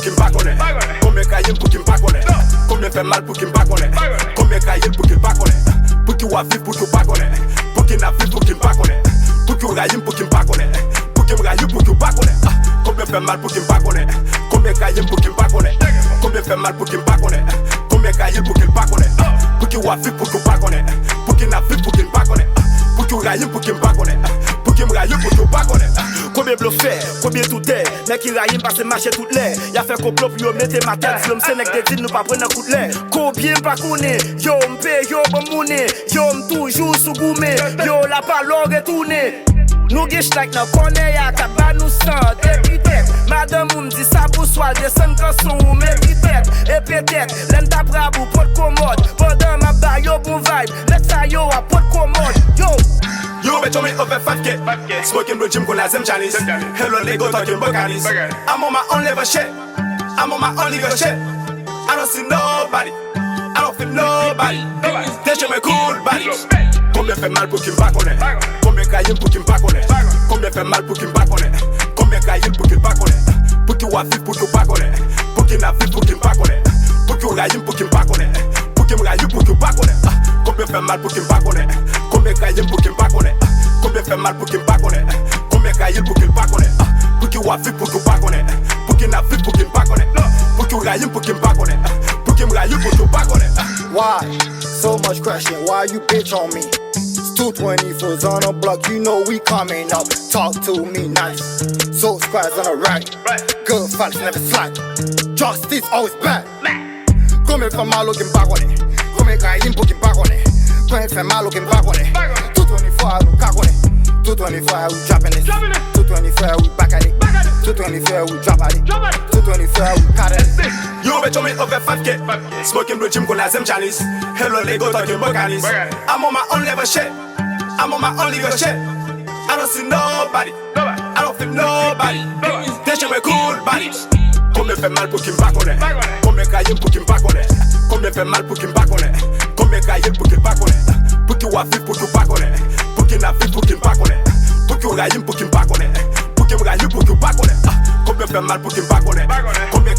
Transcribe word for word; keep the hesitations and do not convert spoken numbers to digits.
Ki m pa konnen. Konbyen k rayi m pou ki m pa konnen. Konbyen fè mal pou ki m pa konnen. Konbyen k rayi l pou ki l pa konnen. Pou ki w ap viv pou ki w pa konnen. Pou ki n ap viv pou ki n pa konnen. Pou ki w rayi m pou ki m pa konnen. Pou ki m rayi w pou ki w pa konnen. Ah, konbyen fè mal pou ki m pa konnen. Konbyen k rayi m pou ki m pa konnen. Konbyen fè mal pou ki m pa konnen. Konbyen k rayi l pou ki l pa konnen. Ah, pou ki w ap viv pou ki w pa konnen. Pou ki n ap viv pou ki n pa konnen. Ah, pou ki w rayi m pou ki m pa konnen. Ah, pou ki m rayi w pou ki w pa konnen. Ah, konbyen blofè, konbyen toutè, nèg ki rayi m pase mache tout lè. Y ap fè konplo pou yo mete m atè, di yo m se nèg te di n nou pa pran nan kout lè. Konbyen m pa konnen, yo m peye yo ban m monnen, yo m toujou sou goumen, yo la pa lò retounen. Nou gen chnayk nan kònè a k ap ba nou san depi tèt. Madanm ou m di sa pou swa desann kanson ou mete tèt. E petèt, lè n t ap rab ou pot komòd, pandan m ap ba yo bon vibe, nèg sa yo ap pot komòd. Yo! Yo, bitch, on me over five K. Smoking blue Jim, Cola, Zem Chalice. Hello, Lego, talking Buccaneers. I'm on my own level shit. I'm on my own legal shit. I don't see nobody. I don't feel nobody. They show me cool body. Konbyen fè mal pou ki m pa konnen. Konbyen k rayi m pou ki m pa konnen. Konbyen fè mal pou ki m pa konnen. Konbyen k rayi l pou ki l pa konnen. Pou ki w ap viv pou ki w pa konnen. Pou ki n ap viv pou ki m pa konnen. Pou ki w rayi m pou ki m pa konnen. Pou ki m rayi w pou ki w pa konnen. Ah, konbyen fè mal pou ki m pa konnen. Konbyen k rayi m pou ki m pa konnen. Ah, konbyen fè mal pou ki m pa konnen. Konbyen k rayi l pou ki l pa konnen. Ah, pou ki w ap viv pou ki w pa konnen. Pou ki n ap viv pou ki n pa konnen. Ah, pou ki w rayi m pou ki m pa konnen. Ah, pou ki m rayi w pou ki w pa konnen. Ah. Why so much question? Why you bitch on me? It's two twenty-fours on the block, you know we coming up. Talk to me nice. So squares on the right. Good fights never slack. Justice always back. Konbyen fè mal pou ki m pa konnen. Konbyen k rayi m pou ki m pa konnen. Konbyen fè mal pou ki m pa konnen. Two twenty-four, nou ka konnen. Two twenty-four, we dropping this. Two twenty-four, we back at it. Two twenty-four, we drop at it. Two twenty-four, we cut at it. Yo, bitch, on me over five K. Smoking blue Jim, Cola, Zem Chalice. Hello, Lego, talking Buccaneers. I'm on my own level shit. I'm on my own legal shit. I don't see nobody. I don't feel nobody. They show me cool body. Konbyen fè mal pou ki m pa konnen. Konbyen k rayi m pou ki m pa konnen. Konbyen fè mal pou ki m pa konnen. Konbyen k rayi l pou ki l pa konnen. Pou ki w ap viv pou ki w pa konnen. Pou ki n ap viv pou ki n pa konnen. Pou ki w rayi m pou ki m pa konnen. Pou ki m rayi w pou ki w pa konnen. Ah, konbyen fè mal pou ki m pa konnen. Konbyen